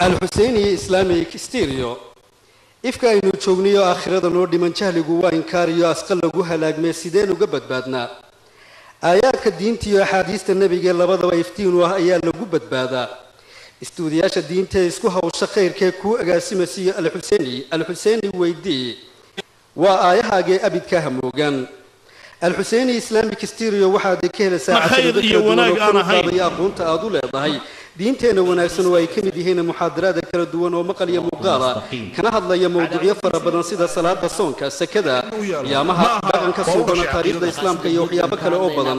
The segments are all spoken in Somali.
Alxuseini Islamic Stereo. Ifka aynu joognayo aakhirada noo dhiman, jahligu waa inkaariyo asqa lagu halaagmee, sideen uga badbaadnaa? Aayaadka diinta iyo axaadiista nebigee labadaba iftiin u ah ayaa lagu badbaadaa. Istuudiyaasha diinta ee isku hawsha khayrkee kuu agaasimasiyo Alxuseini, Alxuseini weydii, waa aayahaagee abidka hamoogan. Alxuseini Islamic Stereo waxaad ka helaysaa Ma khayr cajalado iyo kala duwan wanaag oo aan kor u ahayn. qaadaya aqoonta aad u leedahay diinteena wanaagsan, oo ay ka mid yihiin muxaadaraada kala duwan oo maqal iyo muuqaal ah, kana hadlaya mowduucyo fara badan sida salaada, soonka, sakada, qiyaamaha, dhaqanka suubana, taariikhda islaamka iyo waxyaabo kale oo badan.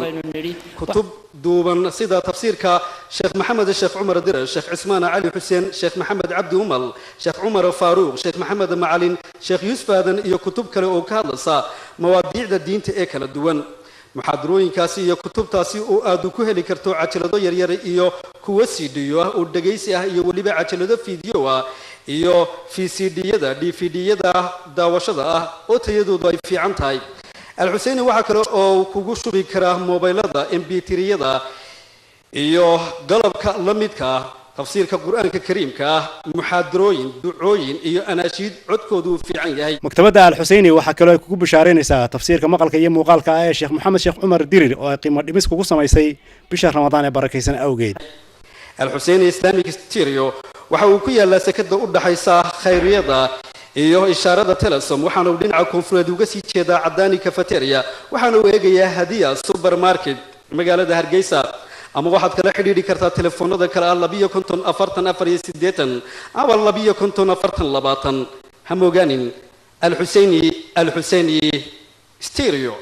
Kutub duuban sida tafsiirka Sheekh Maxamed Sheekh Cumar Dire, Sheekh Cismaan Cali Xuseen, Sheekh Maxamed Cabdi Umal, Sheekh Cumar Faaruuq, Sheekh Maxamed Macalin, Sheekh Yuusuf Aadan iyo kutub kale oo ka hadlaysa mawaadiicda diinta ee kala duwan. Muxaadarooyinkaasi iyo kutubtaasi oo aad ku heli karto cajalado yaryar iyo kuwo cd ah oo dhegaysi ah, iyo weliba cajalado fiidyo ah iyo vcd-yada, dvd-yada daawashada ah oo tayadoodu ay fiican tahay. Alxuseini waxaa kale oo kugu shubi karaa mobaylada, mp3-yada iyo qalabka la midka ah tafsiirka Qur-aanka Kariimka ah, muxaadarooyin, ducooyin iyo anaashiid codkoodu uu fiican yahay. Maktabadda Alxuseyni waxaa kaloo ay kugu bishaaraynaysaa tafsiirka maqalka iyo muuqaalka ah ee Sheekh Maxamed Sheekh Cumar Dirir oo ay qiimo dhimis kugu samaysay bisha Ramadaan ee barakaysan awgeed. Alxuseini Islamic Stereo waxa uu ku yaalaa sekada u dhaxaysa Khayriyada iyo ishaarada Telesom, waxaana uu dhinaca koonfureed uga sii jeedaa Cadaani Cafeteria, waxaana uu eegayaa Hadiya Supermarket magaalada Hargeysa. Ama waxaad kala xidhiidhi kartaa telefoonada kale ah 52 40 84 ama 52 40 20. Ha moogaanin Alxuseini, Alxuseini Stereo.